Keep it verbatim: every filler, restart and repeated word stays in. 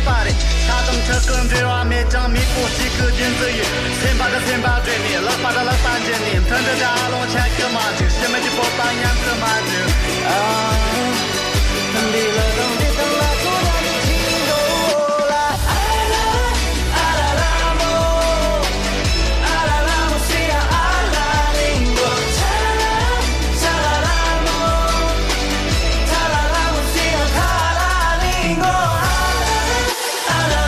པ་རེད། ཆགས་སྡང་ཆགས་སྐུལ་འབྲེལ་བ་མེད་ཀྱང་མི་བོ་གཅིག་གི་རྒྱུན་དུ་ཡོད། སེམས་པ་དང་སེམས་པ་འདྲེས་ནས། ལག་པ་དང་ལག་པ་འབྱེད་ནས། མཐུན་སྒྲིལ་དང་ཨ་ལོང་ཆགས་ཀྱི་མ་འཇུག་ཕྱི་མིག་གི་སྤོབས་པ་ཉམས་ཀྱི་མ་འཇུག་ཨ། འདི་ལ་དང་འདི་དང་ལ་ཚོ་ལ་ནི་ཅི་འདོད་ལ། ཨ་ལ་ཨ་ལ་ལ་མོ། ཨ་ལ་ལ་མོ་སི་ཡ་ཨ་ལ་ལིང་གོ། ཆ་ལ་ཆ་ལ་ལ་མོ། ཆ་ལ་ལ་མོ་སི་ཡ་ཁ་ལ་ལིང་གོ། ཨ་ལ།